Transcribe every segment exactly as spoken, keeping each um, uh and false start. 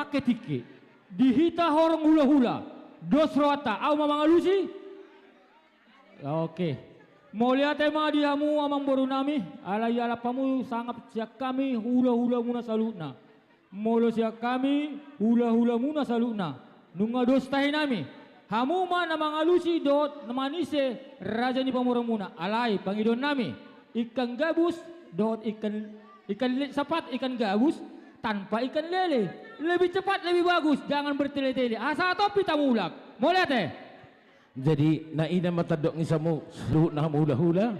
Tingki-tingki di hita horong hula-hula, dos rohanta, ahu ma mangalusi. Oke. Mauliate ma di hamu amangboru nami, alai alap hamu sangap sian hami hula-hulamuna saluhutna. Molo sian hami hula-hulamuna saluhutna, nunga dos tahi nami. Hamu ma na mangalusi dohot na manise raja ni pamoruonmuna, alai pangidoan nami, ikan gabus dohot ikan, ikan le-, sapat ikan gabus tanpa ikan lele. Lebih cepat, lebih bagus, jangan bertele-tele. Asa sahat on pe hita mulak. Mauliate. Jadi, na i na ma tandok ni hamu, saluhutna hamu hula-hula.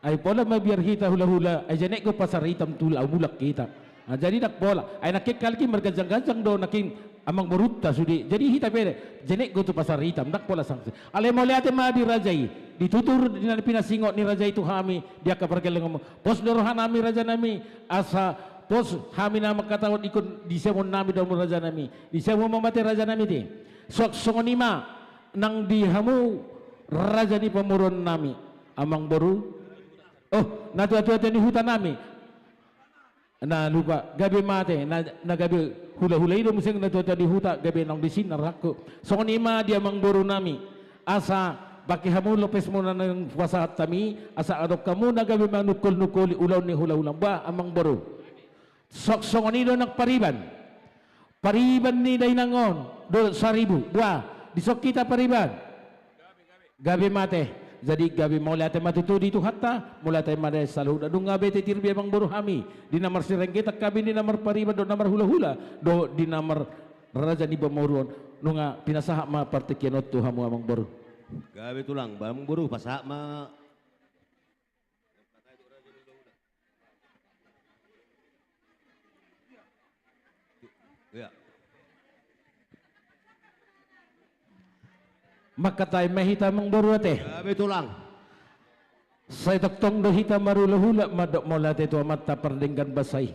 Ai pola ma biar hita hula-hula, ai jenek do Pasar Hitam tu laho mulak hita. Ah, jadi ndang pola. Ai nangkin halak i marganjang-ganjang do nangkin amangborunta sude. Jadi hita pe, jenek do tu Pasar Hitam, ndang pola sanksi. Alai mauliate ma di raja i, ditutur di na pinasingot ni raja i tu hami, di angka pargellengonmu. Pos do roha nami raja nami, asa pos hami na mangkatahon ingkon di siamun nami do hamu raja nami. Di siamun ma mate raja nami te. Suang songon i ma nang di hamu raja ni pamoruon nami, amangboru. Oh, na tua-tua ni huta nami. Na lupa, gabe mate, na, na gabe hula-hula i do muse na tua-tua ni huta, gabe naung disi na rohangku. Songon i ma di amangboru nami. Asa, pake hamu lopesmuna naung hupasahat hami, asa adong hamu na gabe manungkol-nungkoli ulaon ni hula-hula. Bah, amangboru. Suang songon i do nang pariban. Pariban ni dainang on, dohot saribu, bah, dison hita pariban. Gabe mate. Jadi gabe mauliate ma tutu di Tuhanta, mauliate ma di saluhutna. Dung gabe titir be amangboru hami, di na marsirenggetan hami, di na marpariban, dohot na marhula-hula, dohot di na mar-, raja ni pamoruon. Nunga pinasahat ma partingkian on tu hamu amangboru. Gabe tulang, bah amangboru, pasahat ma. Ia. Mangkatai ma hita amangboru ate. Ia, betulang. Sai tongtong do hita marhula-hula mandok mauliate tu Amanta pardenggan basa i.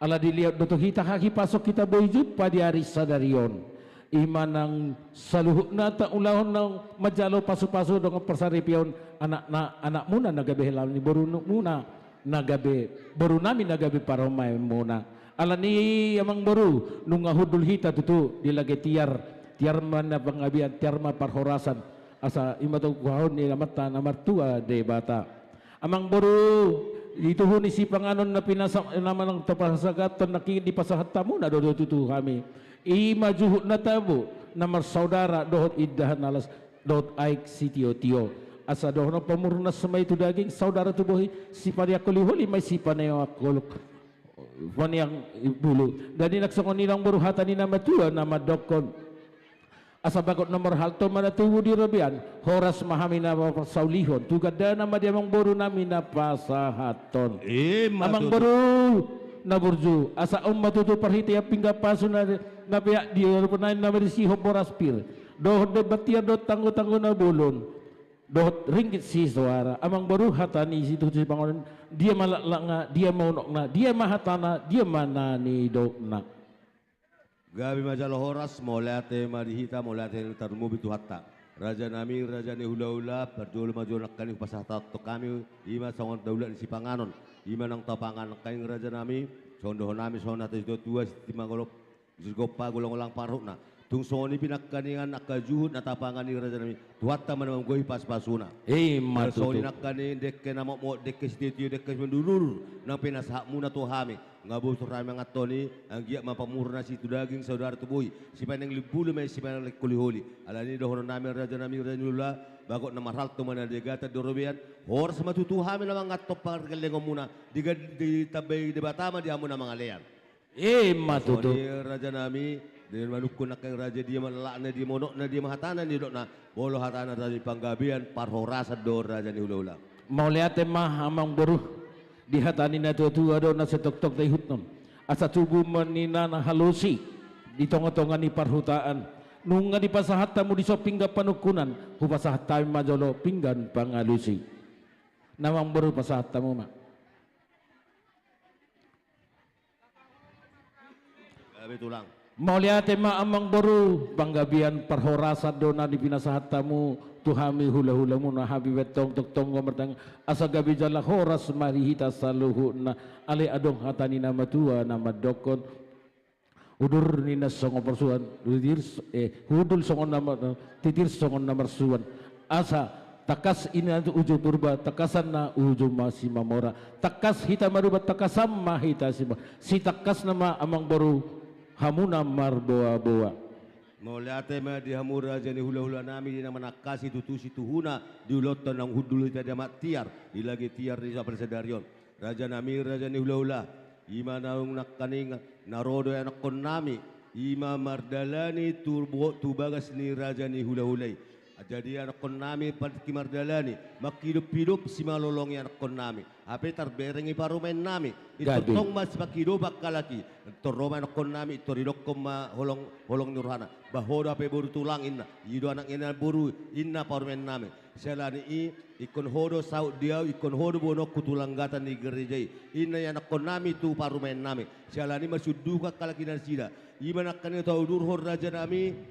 Ala dilehon do tu hita hahipason hita boi jumpa di ari sadari on. I ma nang saluhutna taulahon naung manjalo pasu-pasu dohot parsaripeon anakna, anakmuna na gabe hela ni borumuna, na gabe boru nami na gabe parumaenmuna. Ala ni i amangboru, nunga hundul hita tutu di lage tiar, tiar ma na panggabean, tiar ma parhorasan, asa i ma tutu huhahon ni Amanta na martua Debata. Amangboru, di tuhu ni sipanganon na pinasa-, na manang tapasagathon nangkin dipasahat hamuna do tutu tu hami. I ma juhut na tabo, na marsaudara dohot indahan alas dohot aek sitio-tio. Asa dohonon pamurnas ma i tu daging, saudara tu bohi, sipaneang holi-holi ma i sipaneang hol-, paneang bulu. Jadi nang songon i amangboru hata ni na matua na mandokkon. Asa bagot na marhalto ma na tubu di robean, horas ma hami na marsaulihon, tu gandana ma di amangboru nami na pasahathon. I ma tutu. Amangboru na burju, asa on ma tutu parhitean pinggan pasu na, na peak di robean nami na marisihon boras pir. Dohot domba tiar dohot tanggo-tanggo na bolon. Dohot ringgit sisoara. Amangboru hata ni situtu sipanganon, dia ma laklakna, dia ma unokna, dia ma hatana, dia ma na nidokna. Gabe ma jala horas, mauliate ma di hita, mauliate tarlumobi Tuhanta. Raja nami, raja ni hula-hula, parjolo ma jo nangkaning hupasahat hami, i ma songon daulat ni sipanganon, i ma nang tapangan nangkaning raja nami, songon dohonon nami, songon hata ni situa-tua, sitimangolop, sigompa, golang-golang parhutna. Tung songon i pe nangkaningan angka juhut na tapangan i raja nami, Tuhanta ma na manggohi pasu-pasuna. I ma tutu. Songon i nangkaning dengke na mokmok, dengke sitio-tio, dengke simandur-undur, na pinasahatmuna tu hami. Nga bosur hami manganhon i, anggiat ma pamurnas i tu daging, saudara tu bohi, sipaneang limbulu ma i sipaneang holi-holi. Ala ni i dohonon nami raja nami raja ni hula, bagot na marhalto ma na degatan di robean, horas ma tutu hami na manganhon pargellengonmuna, di, ditambai Debata ma di hamu na mangalean. I ma tutu. Songon i raja nami, di manungkun nangkaning raja dia ma laklakna, dia ma unokna, dia ma hatana nidokna, molo hatana raja ni panggabean, parhorasan do raja ni hula-hula. Mauliate ma amangboru. Di hata ni na tua-tua do na sai tongtong taihuthon. Asa tubu ma ninna na halosi di tonga-tonga ni parhutaan. Nunga dipasahat hamu dison pinggan panungkunan, hupasahat hami ma jolo pinggan pangalusi. Amangboru pasahat hamu ma. Gabe tulang. Mauliate ma amangboru, panggabean parhorasan do na dipinasahat hamu tu hami hula-hulamuna, hami pe tongtong martangiang asa gabe jala horas ma di hita saluhutna. Alai adong hata ni na matua na mandokkon. Udur ninna songon porsuan, titir s-, eh, hundul songon na mar-, titir songon na marsuan. Asa tangkas ninna uju Purba, tangkasanna uju ma Simamora. Tangkas hita marubat, tangkasan ma hita Simamora. Sitangkasna ma amangboru, hamuna marboaboa. Mauliate ma di hamu raja ni hulahulanami, di na manangkasi tutu situhuna di ulaonta naung hundul hita di amak tiar, di lage tiar ni saparsadarion. Rajanami, raja ni hulahula, i ma naung nangkaning na ro do anakkonnami, i ma mardalani tu bo-, tu bagas ni raja ni hulahula i. Jadi anakkonnami, patik i mardalani, manghidophidop simalolong i anakkonnami. Hape tarbereng i parumaennami. Intor tong ma sipanghidopon halak i. Intor ro ma anakkonnami, intor idokkon ma holong, holong ni rohana. Bah, ho do hape boru tulang, inna. I do anak ni boru, inna parumaennami. Siala ni i, ingkon ho do saut di ahu, ingkon ho do boanonku tu langgatan ni gareja i, inna i anakkonnami tu parumaennami. Siala ni i ma sunduhon halak i nasida. I ma nangkaning taudurhon rajanami.